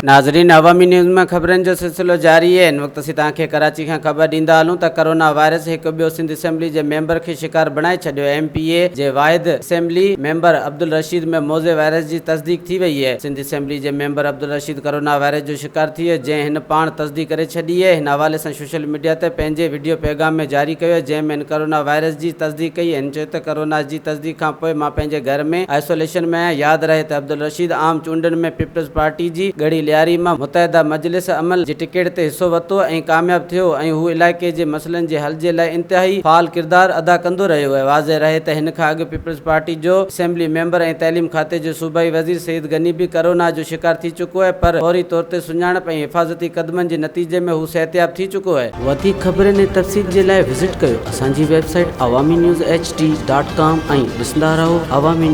ناظرين عوامي نيوز ۾ خبرن جو سلسلو جاري آهي هن وقت اسين توهان کي ڪراچي کان خبر ڏيندا هلون ته ڪرونا وائرس هڪ ٻيو سنڌ اسيمبلي جي ميمبر کي شڪار بڻائي ڇڏيو ايم پي اي جي واحد اسيمبلي ميمبر عبدالرشيد ۾ موذي وائرس جي تصديق ٿي وئي آهي سنڌ اسيمبلي جي ميمبر عبدالرشيد ڪرونا وائرس جو شڪار ٿي ويو جنهن هن پاڻ تصديق ڪري ڇڏي آهي هن حوالي سان سوشل ميڊيا تي پنهنجي وڊيو پيغام ۾ جاري ڪيو جنهن ۾ هن ڪرونا وائرس جي تصديق ڪئي. هن چيو ته ڪرونا جي تصديق کانپوء مان پنهنجي گهر ۾ آئسوليشن ۾ آهيان. ياد رهي ته عبدالرشيد عام چونڊن ۾ پيپلز پارٽي جي ڳڙهي لياري مان متحده مجلس عمل جي ٽڪيٽ تي حصو ورتو ۽ ڪامياب ٿيو ۽ هو علائقي جي مسئلن جي حل جي لاء انتهائي فعال ڪردار ادا ڪندو رهيو آهي. واضح رهي ته هن کان اڳ پيپلز پارٽي جو اسيمبلي ميمبر ۽ تعليم کاتي جو صوبائي وزير سعيد غني به ڪرونا جو شڪار ٿي چڪو آهي پر فوري طور تي سڃاڻپ ۽ حفاظتي قدمن جي نتيجي ۾ هو صحتياب ٿي چڪو آهي. وڌيڪ خبرن ۽ تفصيل جي لاء وزٽ ڪيو اسان جي website Awami news H D dot com ۽ ڏسندا رهو عوامي نيوز.